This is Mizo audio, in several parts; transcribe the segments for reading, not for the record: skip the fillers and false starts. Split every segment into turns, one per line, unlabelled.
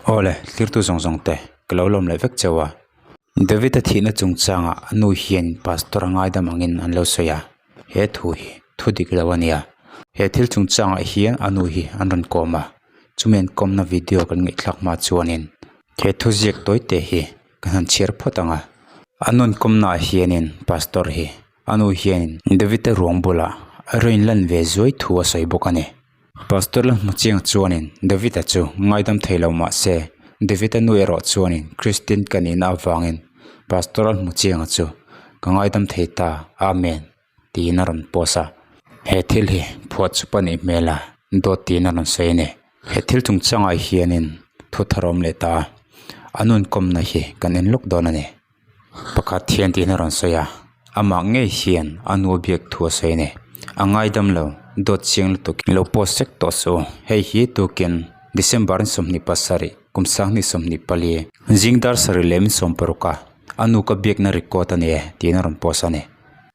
Aw le, tlirtu zawng zawng te ka lo lawm leh vek cheu a. David-a thihna chungchangah a nu hian pastor a ngaidam angin an lo sawi a, he thu hi thu dik lo a nia. He thil chungchangah hian a nu hi an rawn kawm a, chumi an kawmna video kan ngaihthlak hma chuanin he thu ziak tawi te hi kan han chhiar phawt ang a. A nun kawmnaah hianin pastor hi a nu hianin David-a ruang bulah a rawn lan ve zuai thu a sawi bawk a ni. Pastor la hmu chiang chuanin David-a chu ngaidam thei lo mah se, David-a nu erawh chuanin Christian ka nihna avangin Pastor a hmu chianga chu ka ngaidam thei ta, Amen tiin a rawn post a. He thil hi phuah chup a nih hmel a, dawt tiin a rawn sawi a ni. He thil chungchangah hianin thu thar a awm leh ta a, a nunkawmna hi kan en lawk dawn a ni. Pakhat hian tiin a rawn sawi a, amah ngei hian a nu biak thu a sawi a ni. A ngaidam lo, dawt chiang lutuk lo post sek tawh suh u. Hei hi tukin December in 27 kum 2024 zing dar sarih leh min 60 a a nu ka biakna record a ni e tiin a rawn post a ni.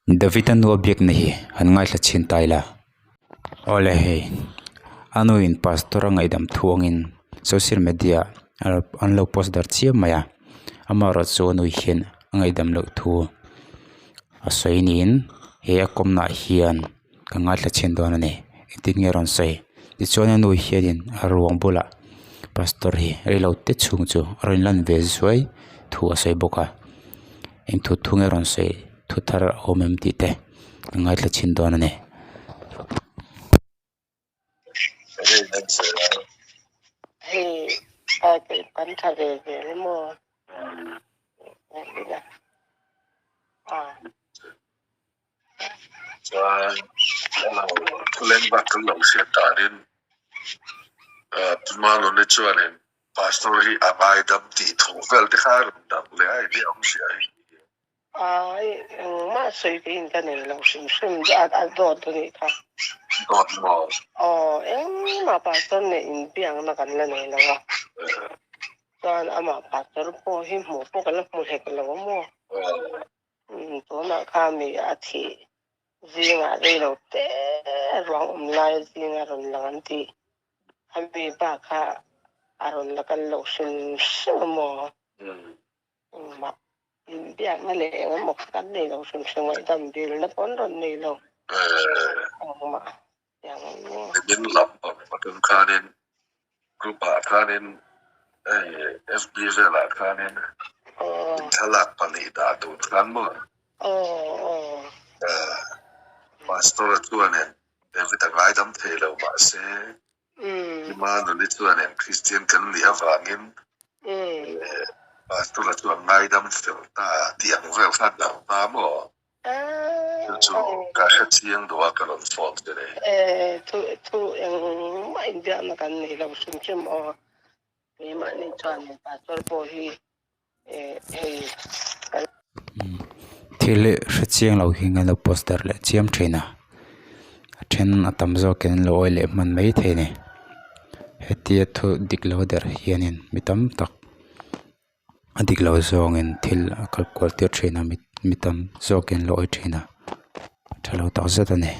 David a nu a biakna hi han ngaithla chhin ta ila. Awle hei a nu in pastor a ngaihdam thu angin social media an lo post darh chiam mai a amaherawh chu a nu hian a ngaihdam loh thu a sawi niin he a kawmna ah hian ka ngaithla chhin dawn a ni engtin nge a rawn sawi tichuan a nu hianin a ruang bulah pastor hi reilote chhung chu a rawn lan ve zuai thu a sawi bawk a eng thu thu nge a rawn sawi thu thar a awm em tih te. Ka ngaithla chhin dawn a ni.
Hei kan tha ve zel emaw
Chuan thuleng bak kan lo hriat danin Tumano-ni chuanin Pastor hi a ngaidam tih thu vel te kha a rawn dang leh a, enge awmzia hi?
Ai, engmah sawi teihin ka nei lo hrim hrim a dawt a nih kha.
Dawt maw?
Aw, engmah pastor nen inbiakna kan la nei lo a. Chuan amah pastor pawh hi hmuh pawh ka la hmu hlek lo a maw. Tunah kha mi a thih zingah rei lo te ruang awm lai zinga rawn lang an tih. A mi bak kha a rawn la kal lo hrim hrim a maw. Engmah inbiakna leh engemaw kha kan nei lo hrim hrim ngaihdam dilna pawh an rawn nei lo. Engmah tiang ang maw.
Nimin lam pang atang khanin group ah khanin hei FB velah khanin thlalak pahnih dah tur khan maw. Pastor-a chuanin David-a ngaidam thei lo mahse Emmanuel-i chuanin Kristian kan nih avangin Pastor-a chuan ngaidam fel ta tih ang vel khan a hma maw? Chu chu ka hre chiang duh a ka rawn phone che ni.
Thu thu engmah inbiakna kan nei lo hrim hrim aw. Keimahni chuan Pastor pawh hi hei kan.
Thil hre chiang lo hi an lo poster leh chiam thin a a then a tam zawkin an lo awih leh hman mai thei a ni hetia thu dik lo der hianin mi tam tak a dik lo zawngin thil a kal kual tir thin a mi tam zawkin an lo awih thin a tha lo tak zet a ni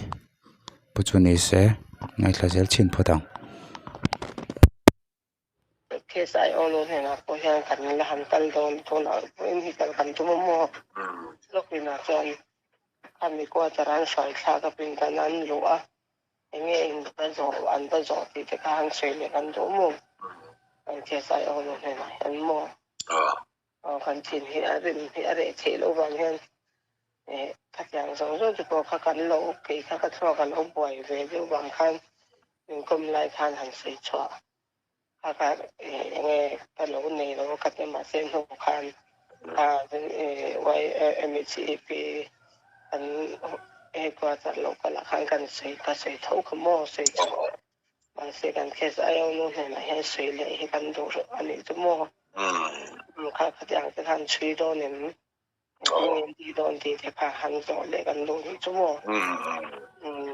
pu chu ni se ngaithla zel chhin phawt ang.
Case I O nu hnenah pawh hian kan la han kal dawn tunah pawhin hi kal kan tum a maw? Lawkinah chuan khami quarter an hruai thlak a pindan an luh a, enge in va zawh an va zawh tih te kha han sawi leh kan duh maw? Kan case I O nu hnenah hian maw? Aw kan chin hi a rim hi a reh theih loh vang hian eh khatiang zawng zawng te pawh kha kan lo kei kha ka thluak a lo buai ve deuh vang khan min kawm lai khan han sawi chhuah kha kha enge ka lo nei lo ka ti mahse hnu khan a YMHEP kan headquarter lo kalah khan kan sawi ka sawi tho kha maw sawi chhuah mahse kan case aio nu hnenah hian sawi leh hi kan duh a nih chu maw kha khatiang te khan chhui dawn em Engtin nge dawn tih te kha han zawh leh kan duh nih chu maw.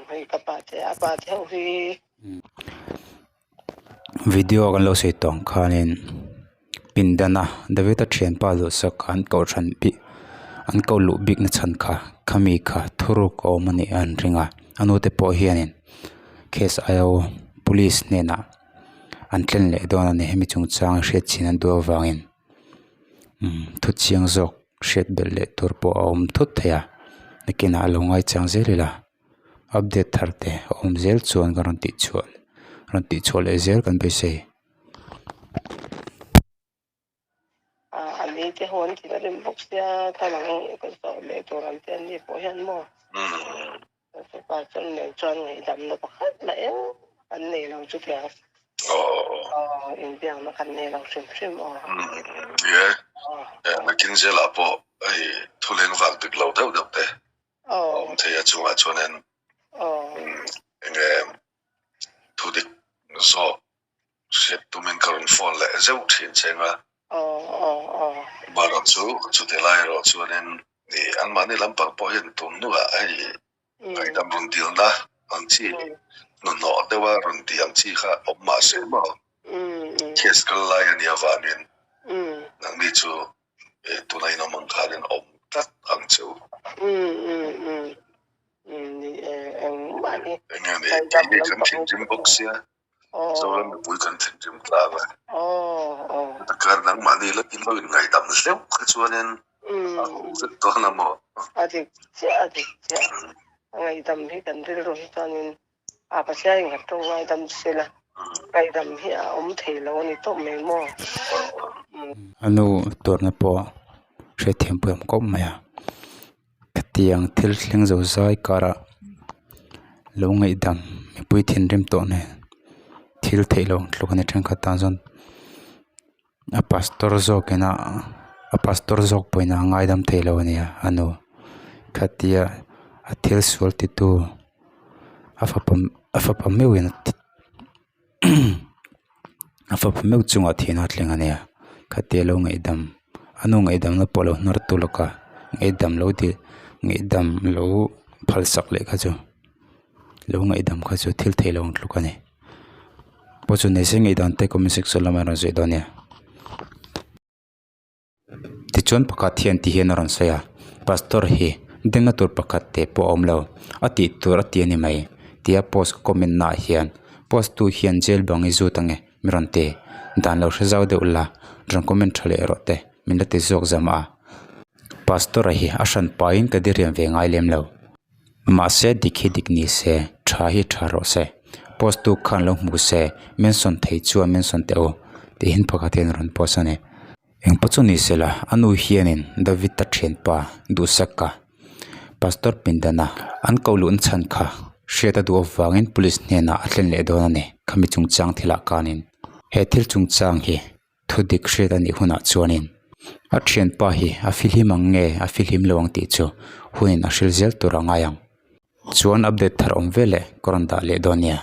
Hei ka pa te a pa te ho hi.
Video kan lo sawi tawh ang khanin pindana David-a thianpa duhsak an kohhran bik an ko luh bik na chhan kha khami kha thuruk a awm a nih an ring a a nu te pawh hianin case aio police hnenah. an thlen leh dawn a ni hemi chungchang hriat chin an duh avangin umm thu chiang zawk hriat belh leh tur pawh a awm thut thei a nakinah a lo ngaichang zel ila update thar te a awm zel chuan ka rawn tih chhuah rawn tih chhuah leh zel kan beisei.
A ni te ho an thin a rim bawk sia thlalak ka zawh leh tur an ti a ni pawh hian maw chupa chuan nen chuan ngaihdamna pakhat mah eng an nei lo chutiang aw inbiakna kan nei lo hrim hrim aw.
Ni e, nakin zelah pawh hei thuleng vak dik lo deuh deuh te a awm thei a chungah chuanin enge thudik zawk Hriat tumin ka rawn phone leh zeuh thin cheng a. Marawh chu chuti lai erawh chuanin i anmahni lampang pawh hian tun hnuah hei ngaihdam rawn dilna ang chi hnuhnawh deuha rawn tih ang chi kha awm mah se maw case kal lai a nih avangin nangni chu tuna in awm ang khanin awm tlat ang che u. Enge ni kei hi kan thinrim bawk sia. Zoram mipui kan thinrim tlang a. Takar nangmahni la tin lo in ngaihdam hleuh kha chuanin a ho vek dawn a maw?
A dik chiah, a dik chiah. A ngaihdam hi kan rilru hi chuanin a Pathian in kan tawng ngaidam sela ngaihdam hi a awm thei lo a ni tawp mai maw?
A nu tuarna pawh hriatthiam pui awm khawp mai a. Hetiang thil thleng zo zai karah lo ngaihdam mipui thinrim tawh nen thil theih loh ang tluk a ni thenkhat tan chuan a pastor zawk ina a pastor zawk pawhin a ngaidam thei lo a nia a nu khatia a thil sual titu a fapa a fapa meuhin a fapa meuh chungah thihna a thleng a nia khatia lo ngaihdam a nu ngaihdamna pawh lo hnar tu lawk a ngaihdam lo dil ngaihdam lo phal sak leh kha chu lo ngaihdam kha chu thil theih loh ang tluk a ni pawh chu nise ngaihdam te comment section lamah a rawn sawi dawn a nia. Tichuan pakhat hian ti hian a rawn sawi a, Pastor hi demna tur pakhat teh pawh a awm lo, a tih tur a ti a ni mai tia post ka comment naah hian post tu hian jail bang i zut ange mi rawn ti, dan lo hre zau deuh la rawn comment tha leh rawh te min la ti zawk zam a. Pastor a hi a hran pahin ka diriam ve ngai lem lo. Mahse dik hi dik ni se, tha hi tha rawh se. Post tu khan lo hmu se, mention thei chuan mention teh u tihin pakhat hian a rawn post a ni. Engpawh chu ni sela, a nu hianin David-a thianpa Duhsaka Pastor Pindana an koh luhna chhan kha hriat a duh avangin Police hnenah a thlen leh dawn a ni. Khami chungchang thilah khanin he thil chungchang hi Thu dik hriat a nih hunah chuanin a thianpa hi a fihlim ang nge a fihlim lo ang tih chu hunin a hril zel tur a ngai ang. Chuan update thar awm veleh ka rawn dah leh dawn nia.